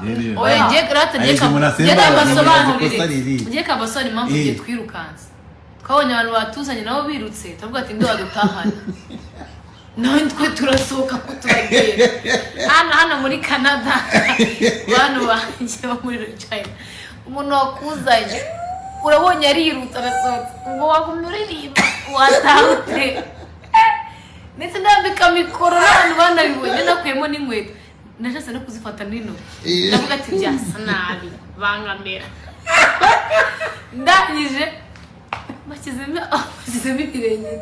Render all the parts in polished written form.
Rero. Oya, Ngiye rata ngiye Ariko umuntu asemba ngiye abantu kabasobanurire. ikosa riri. Ngiye kabasobanurire impamvu ngiye twirukanse. Twabonye abantu batuzanye nabo birutse, turavuga ati ndo badutahana, nawe twe turasohoka ko turagenda. Hano muri Canada, bantu banjye bo muri China, umuntu wakuzanye urabonye arirutse arasohotse, ubwo wagumya uririmba wataha ute? Ndetse ndambika mikoro n'abantu banabibonye, nakuyemo n'inkweto, nashatse no kuzifata n'intoki, ndavuga ati byasa nabi bangamera. Ndangije bashyizemo ibirenge,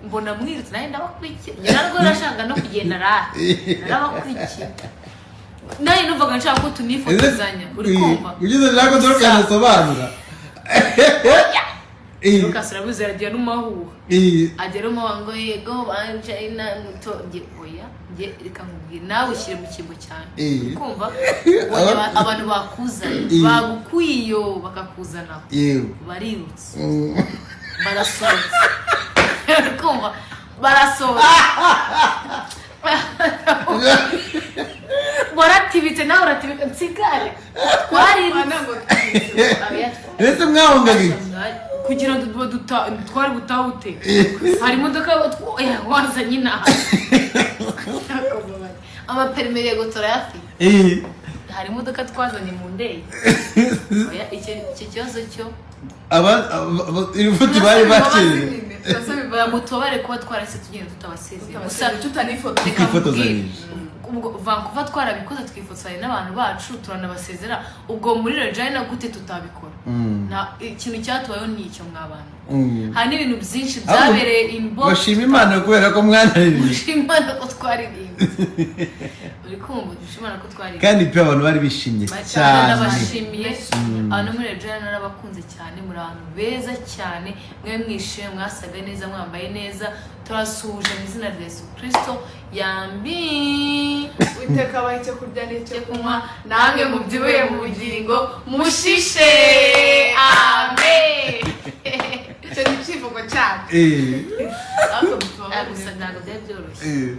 mbona mwirutse, nanjye ndabakurikiye. Njye narwo nashakaga no kugenda rara, narabakurikiye. Nanjye numvaga nshaka ko tunifotozanya, uri kumva? Ugeze nshaka ko Dorcas asobanura. Dorcas urabizi aragiye n'umahuha, agera umuha ngo yego banjayina muto. Njye oya, njye reka nkubwire, nawe ushyire mu cyimbo cyane. Uri kumva? Ubonye abantu bakuzanye, bagukuye iyo bakakuzana, barirutse, barasohotse, uri kumva? Barasohotse, waratibitse, nawe uratibika, nsigare twarirutse. Mana ngo twise. Ndetse mwahungaga iki? Kugira ngo twari butahute, hari imodoka wazanye inaha, amaperime yego turayafite. Hari imodoka twazanye mu ndege. Oya, icyo kibazo cyo Iri bari bakerewe. Turasaba imbabazi. Mutubare kuba twarahise tugenda tutabasezeye gusa. Tutanifotoza. Reka Twifotozanyije. nkubwire, ubwo Vancouver twarabikoze, twifotozanya n'abantu bacu, turanabasezera. Ubwo muri Regina gute tutabikora? Nta ikintu cyatubayeho, ni icyo mw'abantu. Hari n'ibintu byinshi byabereye inbox. Bashima Imana kubera ko mwanaririmbye. Dushima Imana ko twaririmbye, uri kumva? Dushima Imana ko twaririmbye. Kandi pe, abantu bari bishimye cyane. Nabashimiye abantu muri Regina, narabakunze cyane, muri abantu beza cyane, mwe mwishimye, mwasaga neza, mwambaye neza. Turasuhuje mu izina rya Yesu Kirisito, yambi. Uwiteka abaha icyo kurya n'icyo icyo kunywa, kunywa, namwe mubyibuhe mu bugingo, mushishe, amen. Icyo ni icyivugo cyacu. Ariko Ah, gusa ntabwo byari byoroshye.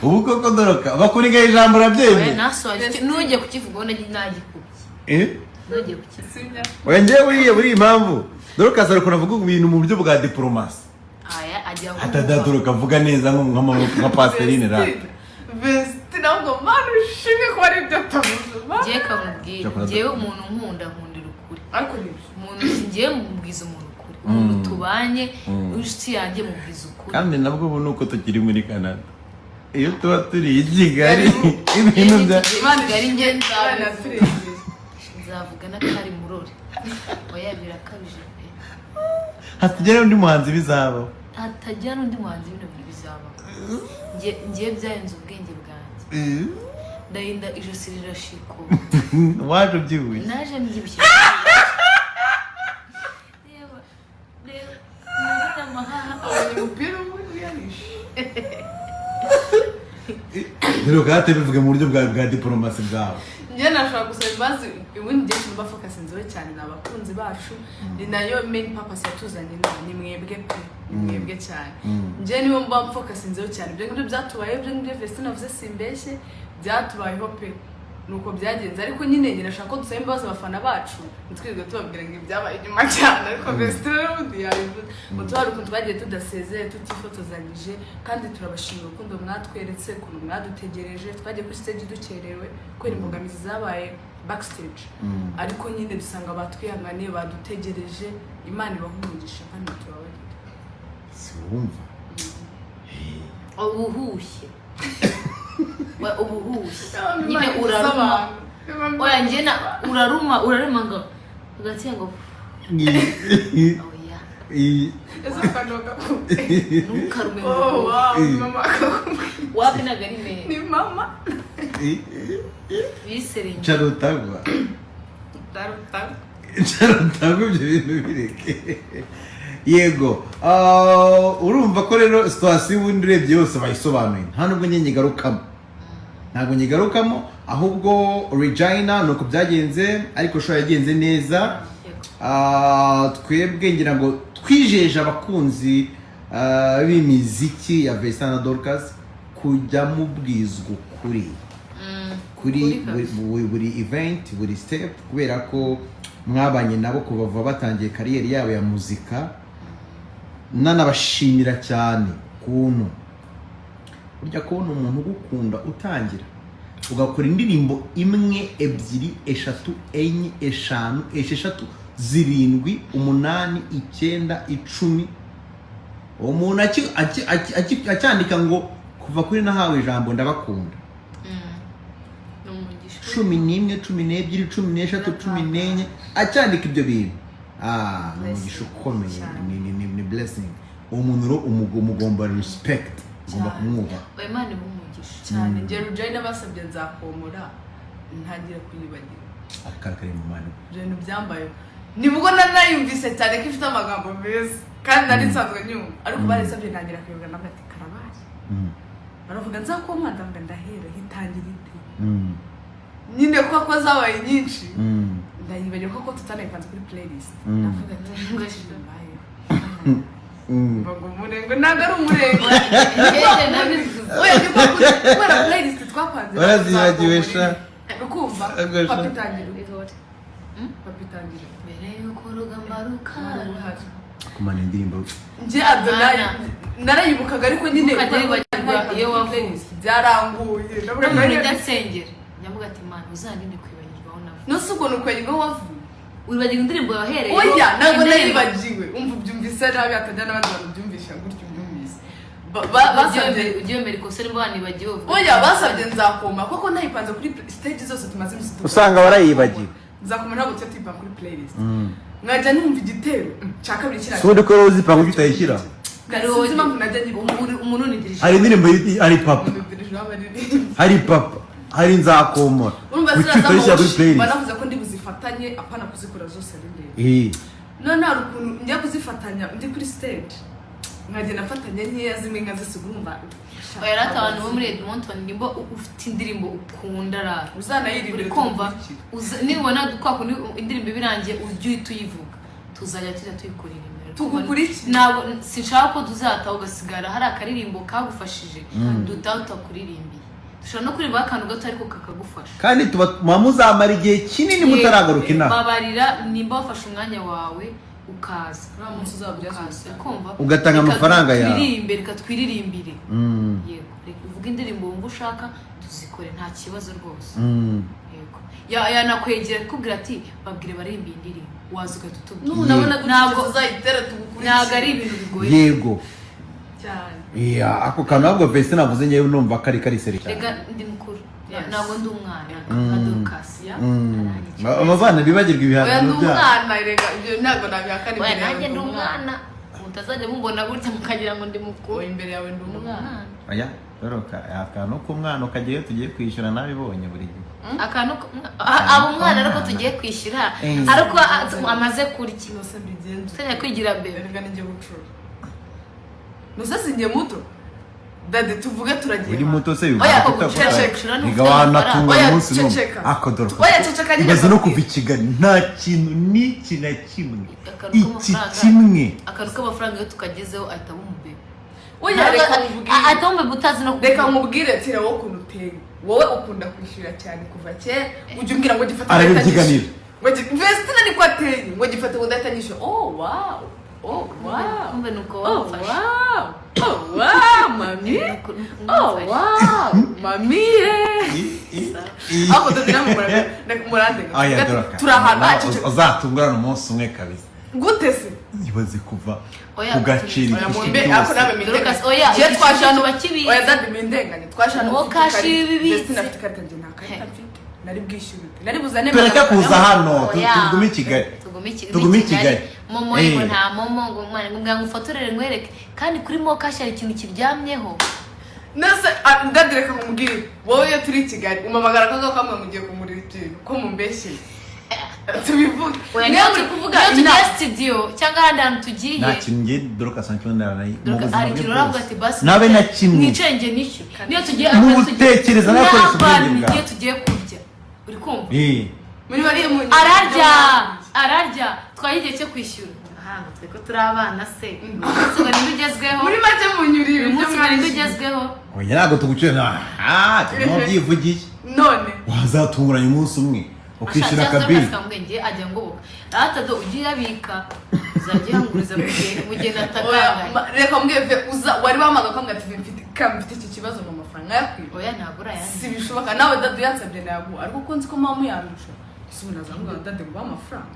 Ubu koko Doroka bakurigaho ijambo, urabyemeye? Oya, nasobanuye, nongeye kukivugaho nagikubye. Nongeye kukivuga. Sinya. Oya, njyewe buriya impamvu Dorcas ari ukuntu avuga ibintu mu buryo bwa diporomasi. Aya ajya. Atada Doroka avuga neza nka Pasiterine rata. Vestine, ahubwo Mana ushimwe ko ari ibyo atavuze. Ngiye kamubwira. Cyakora Ngewe umuntu nkunda, nkundira ukuri. Ariko nibyo. Umuntu ngiye mubwiza umuntu ukuri, umuntu tubanye, inshuti yanjye, mubwiza ukuri. Kandi nabwo ubu ni uko tukiri muri Canada. Iyo tuba turi i Kigali, ibintu bya Imana Kigali njye ishimwe, nzabivuga. Imana yaturengeye. Nzavuga n'akari murore. Oya, birakabije pe. Hatagira undi muhanzi bizabaho. Hatagira n'undi muhanzi bino bintu bizabaho. Ngiye byarenze ubwenge bwanjye. Ndahinda, ijosi rirashikuka. Waje ubyibushye. Naje mbyibushye. Reba, reba nabona amahaha. Abonye umupira umwe uyanishe. Doroka hate bivuge mu buryo bwa diporomasi bwawe. Njye nashobora gusaba imbabazi. Ubundi njye ikintu bafocusinzeho cyane ni abakunzi bacu, ni nayo main purpose yatuzanye inaha. Ni mwebwe pe, ni mwebwe cyane. Njye nibo mba mfocusinzeho cyane. Ibyo ngibyo byatubayeho, ibyo ngibyo Vestine avuze, simbeshye, byatubayeho pe, nuko byagenze. Ariko nyine njye nashaka ko dusaba imbabazi abafana bacu, ntitwirirwe tubabwira ngo ibyabaye inyuma cyane. Ariko Vestine n'ubundi yabivuze ngo tuba hari ukuntu twagiye tudasezeye, tutifotozanyije. Kandi turabashimira urukundo mwatweretse, ukuntu mwadutegereje. Twagiye kuri stage dukerewe kubera imbogamizi zabaye backstage, ariko nyine dusanga batwihanganiye, badutegereje. Imana ibaha umugisha kandi tubabarire. Si wumva? Ubuhushye. Ubuhushye nyine uraruma. Oya, njye na uraruma, uraruma ngo hagati ngo oya. Ese akantu bakakubwira? Ntukarume ngo Oh wow, ni mama akakubwira. Wapi, ntabwo ari meza. Ni mama. Biserenge. Carutagwa. Darutagwa. Carutagwa, ibyo bintu bireke. Yego. Ah, urumva ko rero situation ubundi urebye yose bayisobanuye, nta nubwo njye nyigarukamo, ntabwo nyigarukamo. Ahubwo Regina ni uko byagenze, ariko show yagenze neza. Yego. Ah, twebwe ngira ngo twijeje abakunzi b'imiziki ya Vestine na Dorcas kujya mubwizwa ukuri. Kuri Kuri kabisa. buri event, buri step, kubera ko mwabanye nabo kuva batangiye career yabo ya muzika. Nanabashimira cyane kuntu burya kubona umuntu ugukunda utangira ugakora indirimbo imwe, ebyiri, eshatu, enye, eshanu, esheshatu, zirindwi, umunani, icyenda, 10, uwo muntu acyandika ngo kuva kuri "Nahawe ijambo", "Ndabakunda". Ni umugisha. 11, 12, 13, 14, acyandika ibyo bintu, ni umugisha ukomeye. Cyane. Ni blessing. Uwo muntu rero umugomba respect, ugomba Cyane. kumwubaha. Oya, Imana imuhe umugisha. Cyane. Njye Rujayina basabye "Nzakomora", ntangira kuyibagira. Akarakari mu mani. Ibyo bintu byambayeho nibwo nanayumvise cyane ko ifite amagambo meza, kandi nari nsanzwe nyumva, ariko barisabye ntangira kuyoberwa. Navuga ati karabaye. Baravuga "Nzakomora", ndavuga ndahera hitangira ite? Nyine kuko zabaye nyinshi, ndayibagirwa kuko tutanayipanze kuri playlist. Ndavuga ati mbayeho ngo umurengwe ntabwo ari umurengwe. Njyewe nabivuze. Oya, ni kwa kubera playlist twapanze. Warazibagiwe sha. Ukumva Ubwo sha. "Papa" itangira, "Papa" itangira. Mbere y'uko urugamba rukara. Ruhari. Kumana indirimbo. Njye "Adonayi" narayibukaga, ariko nyine Ntukajye wibagirwa iyo wavuye. Byaranguye. Ndavuga ngo N'umuntu udasengera ndavuga ati: "Imana uzandinde kwibagirwa aho navuye." Nose ukuntu kwibagirwa aho wavuye? Wibagirwa indirimbo wahereye. Oya, ntabwo nayibagiwe. Umva, ubyumvise nabi, hatajya n'abandi bantu byumvisha gutyo ubyumvise. Basabye Ugiye wemera ikosa nimba wanibagiwe, uvuga Oya, basabye "Nzakoma" kuko nayipanze kuri stage zose tumaze iminsi dukora. Usanga warayibagiwe. "Nzakoma" ntabwo tujya tuyipanga kuri playlist. Nkajya numva igitero cya kabiri Si kirangiye. ubundi ko rero uzipanga ujya utayishyira? Sinzi impamvu najya nyibuka. Umuntu unidirije. Hari indirimbo hari "Papa", hari "Papa", hari "Nzakomora". Urumva Kuki ziriya utayishyira kuri z'amawoshi playlist? banavuze ko ndi buzifatanye, apana kuzikora zose ari ndende. None hari ukuntu njya kuzifatanya ndi kuri stage, nkagenda mfatanya nkeya, zimwe nkazisiga. Urumva? Oya rata, abantu bo muri Edmonton, nimba ufite indirimbo ukunda rara, Uzanayiririmbire. Uri kumva? Nibona kwa kundi indirimbo iba irangiye, ujye uhita uyivuga, tuzajya tujya tuyikuririmbira. Tugukurikire. Ntabwo sinshaka ko tuzataha ugasigara hari akaririmbo kagufashije dutaha utakuririmbiye. Dushobora no kuririmba akantu gato ariko kakagufasha. Kandi tuba muba muzamara igihe kinini mutaragaruka inaha. Babarira nimba wafashe umwanya wawe ukaza. Uriya munsi uzabubyaza Ukaza, umusaruro. ukumva. Ugatanga Reka amafaranga yawe. twiririmbe, reka twiririmbire. Yego, reka uvuge indirimbo wumva ushaka, tuzikore, nta kibazo rwose. Yego, yanakwegera akubwira ati: "Babwire baririmbe iyi ndirimbo", waza ugahita utubwira. Nunabona Ntabwo- gutyo tuzayitera tugukurikire. Ntabwo ari ibintu bigoye. Yego. Cyane. Yeah, ako kantu ahubwo Vestine navuze ngewe numva kari kari seri cyane. Reka ndi mukuru. Yes. Ntabwo ndi umwana nka Dorcas. Yeah. Aba bana bibagirwa Oya, ibihangano ndi byabo. umwana erega, ibyo ntabwo nabihakana. Oya, Imbere yawe nanjye ndi umwana, mutazajya mumbona gutya mukagira ngo ndi mukuru. Oya, imbere yawe ndi umwana. Umwana. Oya, doroka akantu k'umwana ukajyayo tugiye kwishyura, nabibonye buri gihe. Akantu aba umwana ariko tugiye kwishyura, ariko amaze kurya. Nose mbigenze? Utajya kwigira bebe. Erega ninjye bucura, nose sinjye muto? Dade, tuvuge turagiye. Uri muto se? Oya, Bivuga ko kutakora. ceceka. Niga wanatunga Oya, umunsi n'umwe. ceceka. Ako doroka. Oya, ceceka nyine. Ibaze no kuva i Kigali nta kintu n'iki na kimwe, Akantu iki k'amafaranga. kimwe. Akantu k'amafaranga iyo tukagezeho ahita aba umubebe. Oya, reka nkubwire. Ahita aba umubebe utazi no kuvuga. Reka nkubwire tira, wowe ukuntu uteye, wowe ukunda kwishyura cyane kuva kera. Ujya umbwira ngo gifate Arabibyiganira. ngo Vestina niko ateye, ngo gifate ngo ndahita nyishyura. Oh wow, oh wow. Kumbe nuko Oh wamufashe. wow, oh wow, mami. Nuko Oh wamufashe. wow, mami ye. Ariko dore namwe murandega. Aya doroka. Turi ahantu Nawe haceceka. uzatungurana umunsi umwe kabisa. Gute se? Ibaze kuva Oya, ku gaciro Oya, iki mumbe ariko nawe cyose. Dorcas, mindenganye. oya, Njye iki twaje hano tuba kibizi. Oya dadi, mindenganye, twaje hano Uwo ufite kashi ikarita. bibitse. Vestina afite ikarita, njye nta karita mfite. Nari bwishyure, nari buzane. Tureke kuza hano, Oya. tugume i Kigali. Tugume Tugume i Kigali. MoMo ngo nta MoMo, ngo mwana ngo ngufotorere nkwereke, kandi kuri MoKash hari ikintu kiryamyeho. Nase dadi, reka nkubwire, wowe iyo turi i Kigali umamagara akaga kamwe mugiye kumurira ikintu ko mumbeshyeye, tubivuge. Oya, niyo niyo muri kuvuga niyo tugiye inama. Studio cyangwa ahandi hantu tugiye. Nta kintu ngiye Dorcas nshobora mu Dorcas, buzima hari bwe ikintu uravuga bwose. ati basi Nabe na kimwe. mwicare njye nishyure. Niyo tugiye Mu ahantu tugiye- gutekereza nakoresha ubwenge n'abantu bwawe. iyo tugiye kurya, uri kumva? Eh. Muri bariya mu Ararya, ararya, twaye igihe cyo kwishyura. Hano twe ko turi abana se, uyu munsi ngo ninde ugezweho? Muri make munyuriye Uyu ibyo munsi ngo ninde mwarishyuye. ugezweho? Oya, ntabwo tuguciye na turimo byivugiye. None Wazatunguranya umunsi umwe ukishyura akabili. Nge ajya ngoboka rata do, ujye uyabika, uzajya uyanguriza mu gihe Oya, natagangaye. Reka mbweve uza wari wamaga ukambwira ati mfite mfite iki kibazo mu mafaranga yakwiba. Oya, ntabwo urayandi. Si bishoboka. Nawe dada uyansabye nayaguha, ariko ko nzi ko mama uyandusha, ese ubu nazamuga dade ngo ubahe amafaranga?